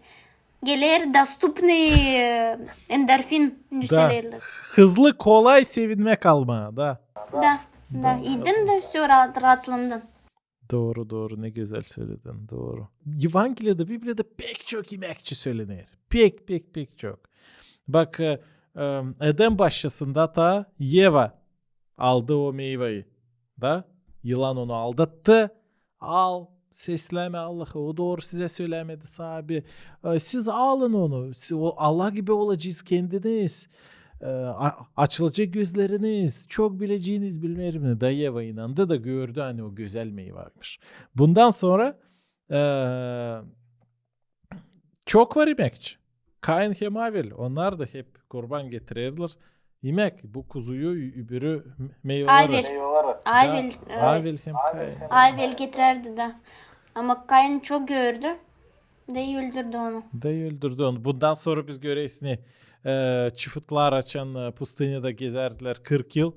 Geler dostupnıy, e, endorfin, da, hızlı, kolay sevinmäk almaa, da. Da, da, idin da, всё, raat-, raatlandın. Dooru, dooru, ne gözäl söledin, dooru. Evangeliyada, Bibliyada pek çok imäkçi sölener. Pek, pek, pek çok. Bak, e, e, Edän başçasında taa Eva aldı o meyvayı, da, yılan onu aldattı. Al, seslämä Allaha, o dooru sizä sölämedi, saabi. E, siz alın onu, si-, o, Allah gibi olacez kendiniz. E, a-, açılacek gözleriniz, çok bileceniz, bilmeerim ne. Da Eva inandı da gördü, ani o gözäl meyvaymış. Bundan sora, e, çok var imäkçi. Kain hem Avel, onnar da hep kurban getirerlär. İmäk, bu kuzuyu, ü-, übürü meyvaları. Avel. Da, Avel, e, Avel hem Kain. Avel getirärdi da. Ama Kain çok gördü. Da öldürdü onu. Da öldürdü onu. Bundan sora biz göreriz, ne, e, çıfıtlar açan, e, pustınyada gezärdilär kırk yıl.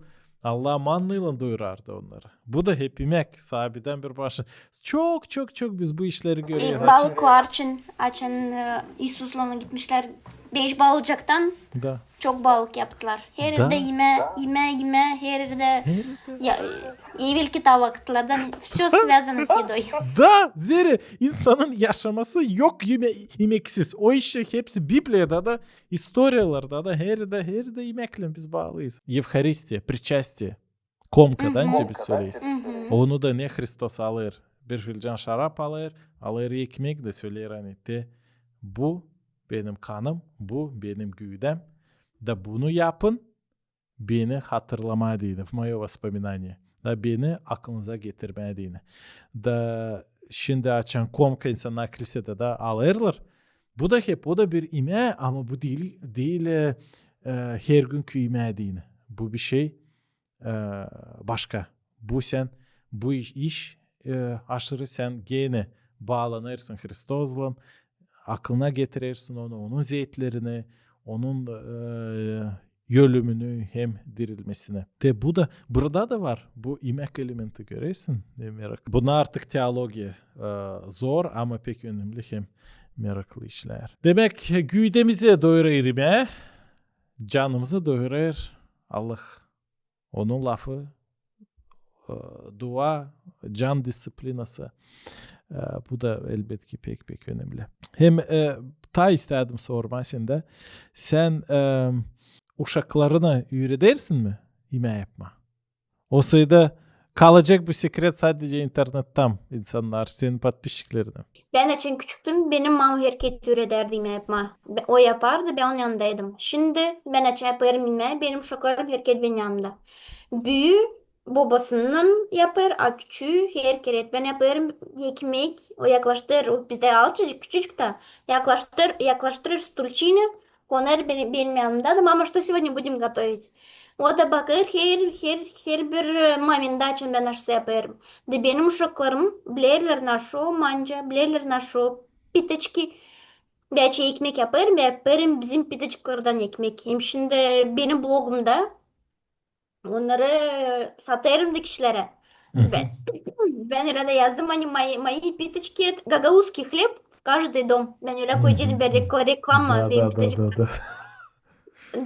Allah mannaylan doyurardı onnarı. Bu da hep imäk, saabidän bir başa. Çok, çok, çok biz bu işleri göreriz. E, balıklar için, açan, e, İisuslan gitmişlär beş balıcıktan çok balık yaptılar. Her erdä imää, imää, imää, her erdä. Her erdä. Ya, e, evelki taa vakıtlardan всё связано с едой. Da, zerä insanın yaşaması yok ime-, imeksiz. O işi hepsi Bibliyada da, istoriyalarda da, her erdä, her erdä imäklän biz baalıyız. Evharistiya, pričastiya. Komka da, nicä biz söleriz. Onu da ne Hristos alêr bir filcan şarap alêr, alêr ekmek da söleer, ani te, bu benim kanım, bu benim güüdäm. Da bunu yapın, beni hatırlamaa deyni, в моё воспоминание. Da beni aklınıza getirmää deyni. Da şindi açan komka insannar krisedä da alêrlar. Bu da hep, o da bir imää, ama bu diil, diil, e, e, hergünkü imää deyni. Bu bir şey e, başka. Bu sän, bu iş, iş, e, aşırı sän genä baalanêrsın Hristoslan, aklına getirersin onu, onun zeetlerini, onun, e, ölümünü hem dirilmesini. Te bu da, burada da var bu imäk elementi, görersin, ne merak. Bunnar artık teologiya, e, zor, ama pek önemli hem meraklı işlär. Demäk, güüdämizi doyurêr imää, canımızı doyurêr Allah. Onun lafı, e, dua, can disiplinası. E, bu da, elbetki, pek-pek önemli. Hem, e, taa istädim sormaa sendä. Sän, e, uşaklarını üüredersin mi imää yapmaa? Osaydı kalacek bu sekret sadecä internettä, insannar, senin podpisçiklerine. Bän açan küçüktüm, benim mama herkezi üüredärdi imää yapmaa. Be-, o yapardı, bän onun yanındaydım. Şindi bän açan yapêrım imää, benim uşaklarım herkezi benim yanımda. Büüyü bobasınnan yapêr, a küçüü her kerä bän yapêrım ekmek, o yaklaştırêr, o bizdä alçacık, küçücük taa, yaklaştır-, yaklaştırêr stulçinä, konêr beni-, benim yanımda da: «Мама, что сегодня будем готовить?» O da bakêr her, her, herbir, e, momenttä, açan bän naşısı yapêrım. Da benim uşaklarım bilerlär, naşo manca, bilerlär, naşo pitaçki. Bän açan ekmek yapêrım, bän yapêrım bizim pitaçklardan ekmek. Hem şindi benim blogumda onnarı satêrım da kişilerä. Bän, bän ölä dä yazdım, ani мои, мои пяточки, это гагаузский хлеб в каждый дом. Bän ölä koyacam bir rekla-, reklama benim pitaçklarım.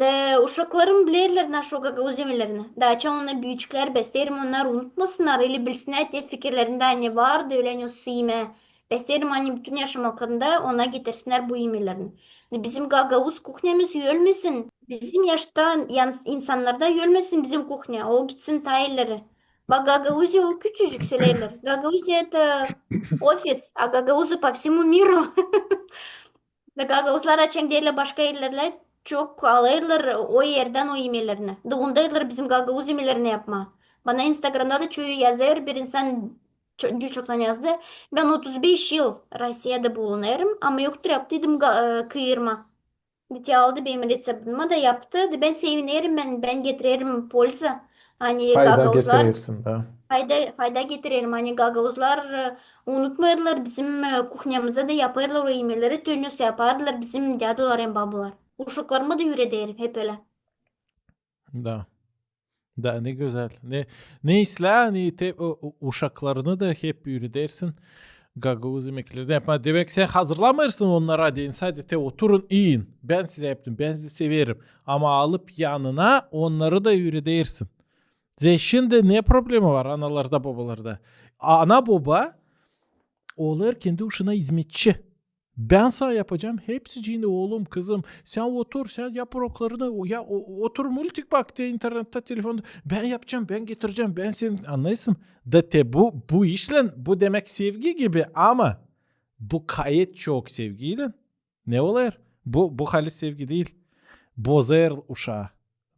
Da uşaklarım bilerlär naşo gagauz imelerini. Da açan onnar büüyücüklär, bän isteerim, onnar unutmasınnar, ili bilsinnär, te fikirlerindä ani vardı ölä ne suyma. Bän isteerim, ani bütün yaşamaklarında ona getirsinnär bu imeleri. Bizim gagauz kuhnyamız ölmesin. Bizim yaşta yan-, insannarda ölmesin bizim kuhnya. O gitsin taa ileri. Bak, Gagauziya o küçücük, söleerlär. Gagauziya это офис, а Гагаузы по всему миру. Da gagauzlar açan giderlär başka erlerä, çok alêrlar o erdän o imelerini. Da onnarlar bizim gagauz imelerini yapmaa. Bana Instagramda da çoyu yazêr, bir insan ço-, diil çoktan yazdı. Bän otuz beş yıl Rossiyada bulunêrım, ama yoktur yaptıydım ga-, e, kıyırma. Da te aldı benim reţeptimä da yaptı. Da bän sevinerim, bän, bän getirerim polza. Ani gagauzlar fayda, fayda getirerim. Ani gagauzlar, e, unutmêêrlar bizim, e, kuhnyamızı da yapêrlar o imeleri, te nasıl yapardılar bizim dädular hem babular. Uşaklarımı da üürederim hep ölä. Da. Da, ne gözäl. Ne, ne islää, ani te, o, o, uşaklarını da hep üüredersin gagauz imeklerini yapmaa. Demäk, sän hazırlamêêrsın onnara deyni, sade te oturun, iyin. Bän sizä yaptım, bän sizi severim. Ama alıp yanına onnarı da üüredersin. Zerä şindi ne problema var analarda, bobalarda? Ana-boba olêr kendi uşuna izmetçi. Bän sana yapacam hepsicini, oolum, kızım. Sän otur, sän yap uroklarını, o-, ya, o-, otur multik bak te internettä, telefonda. Bän yapacam, bän getircäm, bän seni, annêêrsın. Da te bu, bu işlän, bu demäk sevgi gibi, ama bu kayıt çok sevgiylän ne olêr? Bu, bu halis sevgi diil. Bozêr uşaa.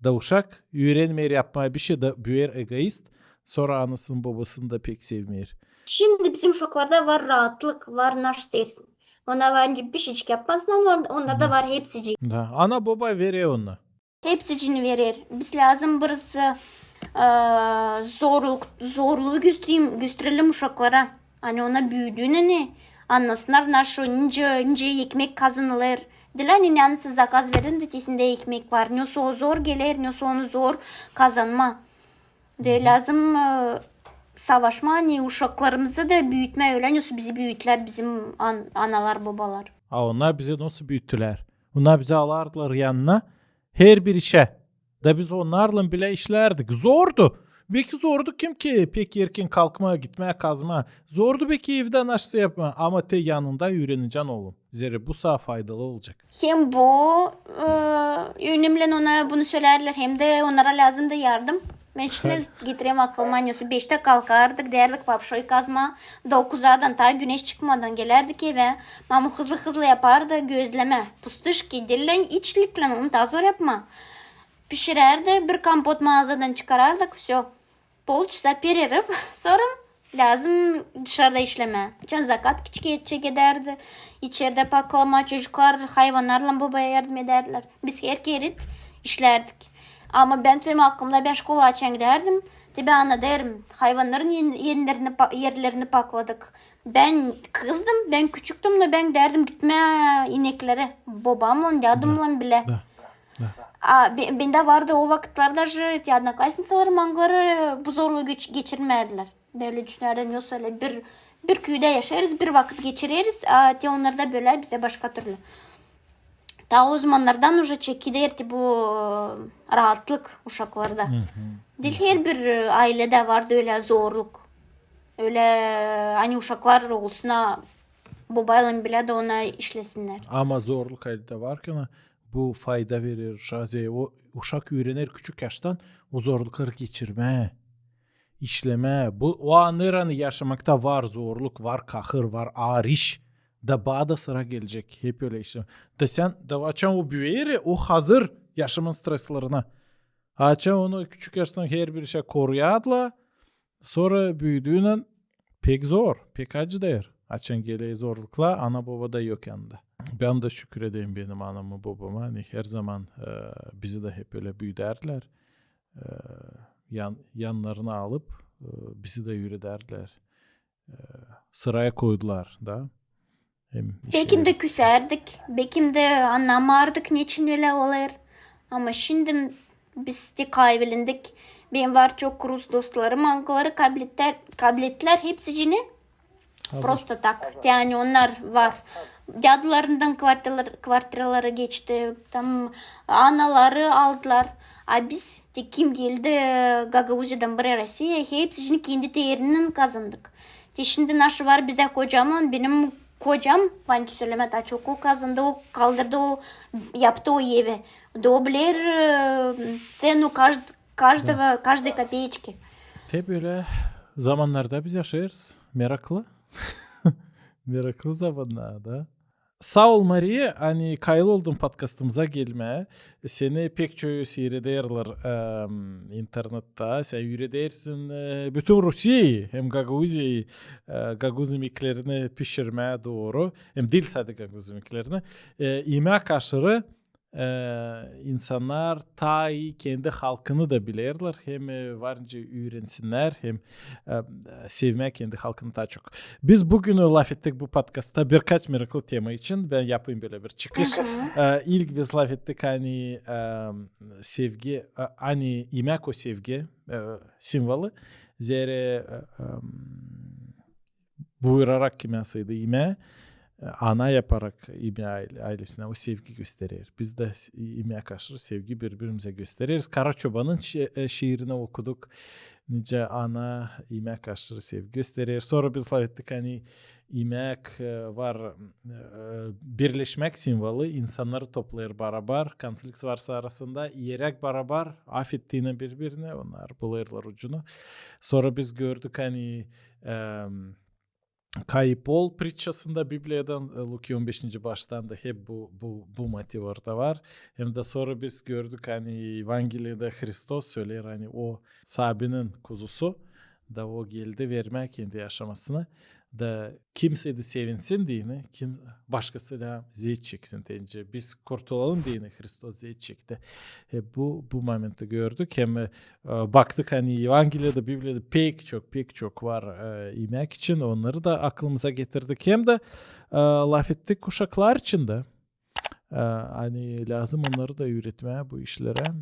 Da uşak üürenmeer yapmaa bişey, da büüyer egoist, sora anasını, bobasını da pek sevmeer. Şindi bizim uşaklarda var raatlık, var naş dersin. Ona var bişeycik yapmasın, ama on-, onnarda var hepsicik. Da, ana-boba verer onu. Hepsicini verer. Biz lääzım biraz, e, zorluk, zorluu gösterelim, gösterelim uşaklara. Ani ona büüdüünä, ani annasınnar, naşo, nicä, nicä ekmek kazanılêr. Diil ani, ani annası zakaz verer da te sendä ekmek var. Nasıl o zor geler, nasıl onu zor kazanmaa. Da lääzım, e, savaşmaa, ani uşaklarımızı da büütmää ölä, nasıl bizi büüttülär bizim an-, analar, bobalar. A onnar bizi nasıl büüttülär? Onnar bizi alardılar yanına, herbir işä. Da biz onnarlan bilä işlärdik. Zordu. Beki zordu, kim ki pek erken kalkmaa, gitmää kazmaa. Zordu beki evdä naşsa yapmaa, ama te yanında üürenecän, oolum. Zerä bu sana faydalı olacek. Hem bu, e, önemli, ona bunu sölärlär, hem dä onnara lääzım da yardım. Bän şindi getireyim aklıma, ani beştä kalkardık, därdik papşoy kazmaa, dokuzadan, taa güneş çıkmadan gelärdik evä. Mamu hızlı-hızlı yapardı gözlemä. Pustışki, diil içliklän, onu taa zor yapmaa. Pişirärdi, bir kompot maazadan çıkarardık, всё. Polçasa перерыв, sora lääzım dışarda işlemää. Açan zakat kiçik etecek edärdi, içerdä paklamaa, çocuklar hayvannarlan bobaya yardım edärdilär. Biz herkerä işlärdik. Ama bän tutarım aklımda, bän şkolaya açan gidärdim, te bän ana deerim, hayvannarın yen-, yerlerini pa-, yerlerini pakladık. Bän kızdım, bän küçüktüm, no bän gidärdim gitmää ineklerä. Bobamlan, dädumlan bilä. Da, da. A, be-, bendä vardı o vakıtlar, даже te odnoklassniţalarım, angıları bu zorluu geç-, geçirmärdilär. Bän ölä düşünärdim, yoksa ölä bir, bir küüdä yaşêêrız, bir vakıt geçireriz, a te onnarda bölä, bizdä başka türlü. Taa o zamannardan уже çekilerdi bu, e, raatlık uşaklarda. Diil herbir, e, ayledä vardı ölä zorluk. Ölä, ani uşaklar olsun, a bobaylan bilä dä ona işlesinnär. Ama zorluk ayledä varkan, bu fayda verer uşaa. Zerä o uşak üürener küçük yaştan o zorlukları geçirmää, işlemää. Bu, o annêêr, ani yaşamakta var zorluk, var kahır, var aar iş. Da bana da sıra gelecek. Hep ölä işlemää. Da sän, da açan o büüyer, o hazır yaşamanın streslerına. Açan onu küçük yaştan herbir işä koruyardılar. Sora büüdüünän pek zor, pek acıdêr. Açan geler zorluklar, ana-boba da yok yanında. Bän dä şükür ederim benim anama, bobama, ani her zaman, e, bizi dä hep ölä büüdärdilär. E, yan-, yannarına alıp, e, bizi dä üüredärdilär. E, sıraya koydular da. Hem bekim işleri dä küsärdik, bekim dä annamardık, neçin ölä olêr. Ama şindi biz tek kayvelendik. Benim var çok rus dostlarım, angıları kabletlär, kabletlär hepsicini. Просто так. Yani onnar var. Dädularından kvartiraları, kvartiraları geçti. Tam anaları aldılar. A biz te kim geldi Gagauziyadan buraya, Rossiya, hepsicini kendi terinden kazandık. Te şindi naşı var bizdä kocamlan, benim kocam, bän te sölemää, taa çok o kazandı, o kaldırdı, o yaptı o evi. Da o biler, e, цену кажд-, каждого, каждой копеечки. Te bölä zamannarda biz yaşêêrız. Meraklı. Meraklı zamannar, da. Saa ol, Mariya, ani kayıl oldun podkastımıza gelmää. Seni pek çoyu siirederlär, em, internettä. Sän üüredersin, e, bütün Rusiyeyi, hem Gagauziyayı, e, gagauz imeklerini pişirmää dooru. Hem diil sade gagauz imeklerini. E, imäk aşırı e, insannar taa ii kendi halkını da bilerlär, hem, e, var nicä üürensinnär, hem, e, sevmää kendi halkını taa çok. Biz büün lafettik bu podkastta birkaç meraklı tema için. Bän yapayım bölä bir çıkış. E, ilk biz lafettik, ani, e, sevgi, e, ani imäk o sevgi, e, simvolu. Zerä, e, e, buyurarak kimä saydı imää, e, ana yaparak imää ail-, ailesinä o sevgi gösterer. Biz dä s-, i-, imäk aşırı sevgi biri-birimizä göstereriz. Kara Çobanın şi-, e, şiirini okuduk. Nicä ana imäk aşırı sevgi gösterer. Sora biz lafettik, ani imäk, e, var, e, birleşmäk simvolu, insannarı toplêêr barabar, konflikt varsa arasında, iyeräk barabar, afettiynän biri-birinä, onnar bulêrlar ucunu. Sora biz gördük, ani, em, Kayıp ool pritçasında Bibliyadan, e, Luki on beşinci baştan da hep bu, bu, bu motiv orada var. Hem dä sora biz gördük, ani Evangeliyada Hristos söleer, ani o saabinin kuzusu, da o geldi vermää kendi yaşamasını. Da kimsey dä sevinsin deyni, kim, başkası da zerär çeksin deyni. Biz kurtulalım deyni, Hristos zerär çekti. E, bu, bu momenti gördük. Hem, e, baktık, ani Evangeliyada, Bibliyada pek çok, pek çok var, e, imäk için. Onnarı da aklımıza getirdik. Hem dä, e, lafettik kuşaklar için dä. E, ani lääzım onnarı da üüretmää bu işlerä.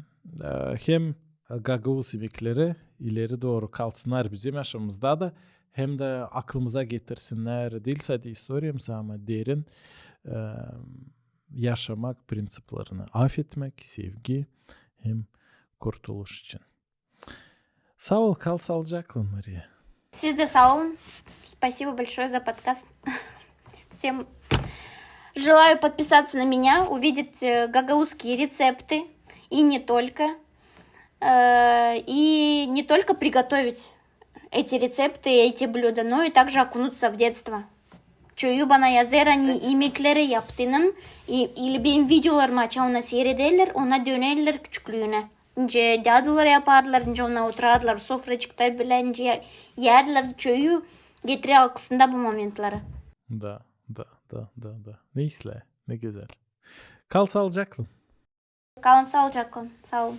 E, hem gagauz imekleri ileri dooru kalsınnar bizim yaşamamızda da, hem dä aklımıza getirsinnär, diil sade istoriyamızı, ama derin, e, yaşamak prinţiplerini, afetmäk, sevgi hem kurtuluş için. Saa ol, kal saalıcaklan, Mariya. Siz dä saa olun. Спасибо большое за подкаст. Всем желаю подписаться на меня, увидеть, э, гагаузские рецепты, и не только. Э, и не только приготовить эти рецепты, эти блюда, но и также окунуться в детство. Çoyu bana yazêr, ani imekleri yaptınız, i-, или benim videolarımı açan ona siirederlär, ona dönerlär küçüklüünä. Nicä dädular yapardılar, nicä onnar oturardılar sofracıkta bilä, nicä yärlär, çoyu getirer aklısında bu momentleri. Da, da, da, da. Ne islää, ne gözäl. Kal saalıcaklan. Kalın saalıcaklan. Saa olun.